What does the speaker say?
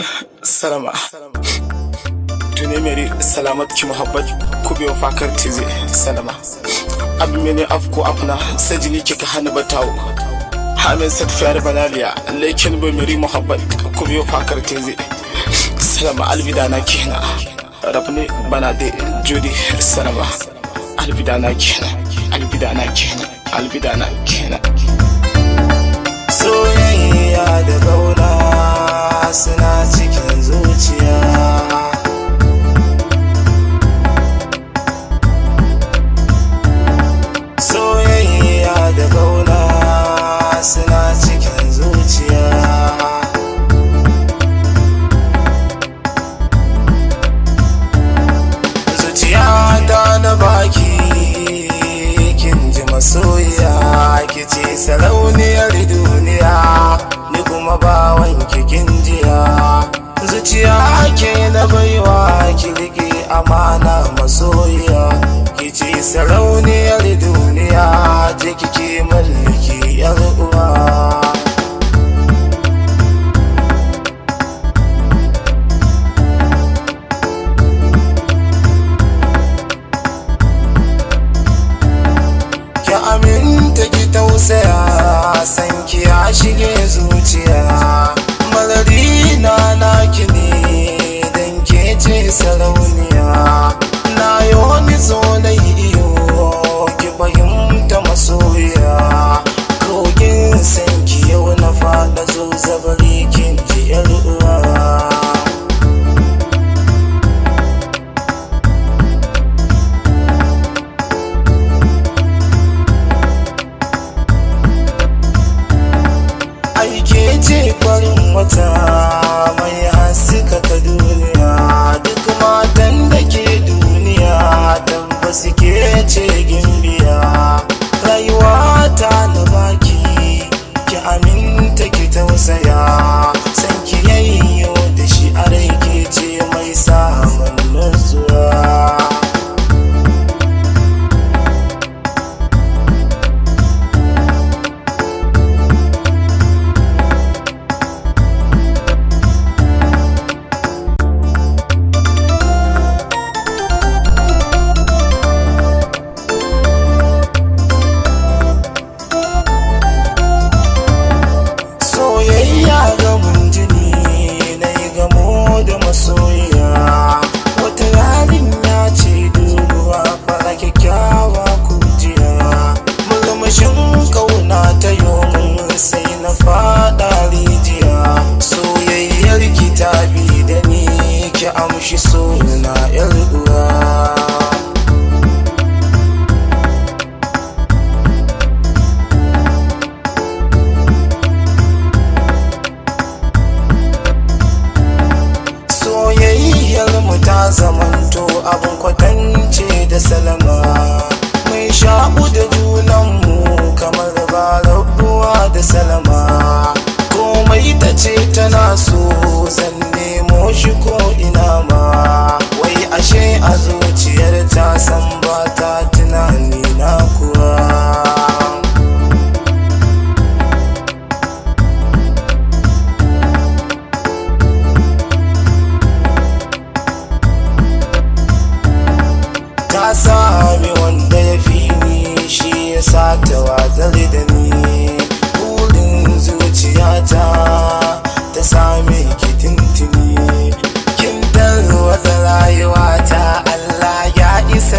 सलमा, तूने मेरी सलामत की मोहब्बत को बेवफा कर चीजें। सलमा, अब मैंने आपको अपना सजनी की कहानी बताओ। हमें सत प्यार बना लिया, लेकिन वो मेरी मोहब्बत को बेवफा कर चीजें। सलमा, अलविदा ना कहना, रब ने बना दे जोड़ी। सलमा, अलविदा ना कहना, अलविदा ना कहना, अलविदा ना कहना। Soyayya da kauna suna cikin zuciya. Soyayya da kauna suna cikin zuciya. Zuciya ta na baki, kin ji masoyiya, ki ce sarauniyar duniya, ni kuma bawan kin jiya. Zuciya ke na baiwa, ki rike amana masoyiya, ki ce sarauniyar duniya, je kike mallaki yar uwa. Ki aminta ki tausaya, san ki ya shige zuciya. Malari na naki ne, dan ke ce sarauniya. Na yi zo na yi iyo, ki fahimta masoyiya. Kogin san ki yau na fada, zo zabari kin ji yar uwa. Aike ce farin wata mai haska ta duniya. Duk matan da ke duniya, tabbas ke ce gimbiya. Rayuwa ta na baki, ki aminta ki tausaya. San ki yayyo da shi a rai, ke ce mai samun nutsuwa. Soyayya gamin jini, na yi gamo da masoyiya. Wata yarinya ce dubuwa, fara kyakkyawa kujiya. Murmushin kauna ta yomin, sai na fada rijiya. Soyayyar ki ta bi da ni, ki amshi suna yar uwa. Soyayyar mu ta zamanto abin kwatance da salama. Mun shaƙu da junanmu kamar ba rabuwa da salama. Komai ta ce tana so, zan nemo shi ko ina ma. Wai ashe a zuciyar ta san ba ta tunani na kuwa. Ta sami wanda ya fi ni, shi ya sa ta watsar da ni. Burin zuciyata ta same ki tintini. Kin tarwatsa rayuwata, Allah ya isa.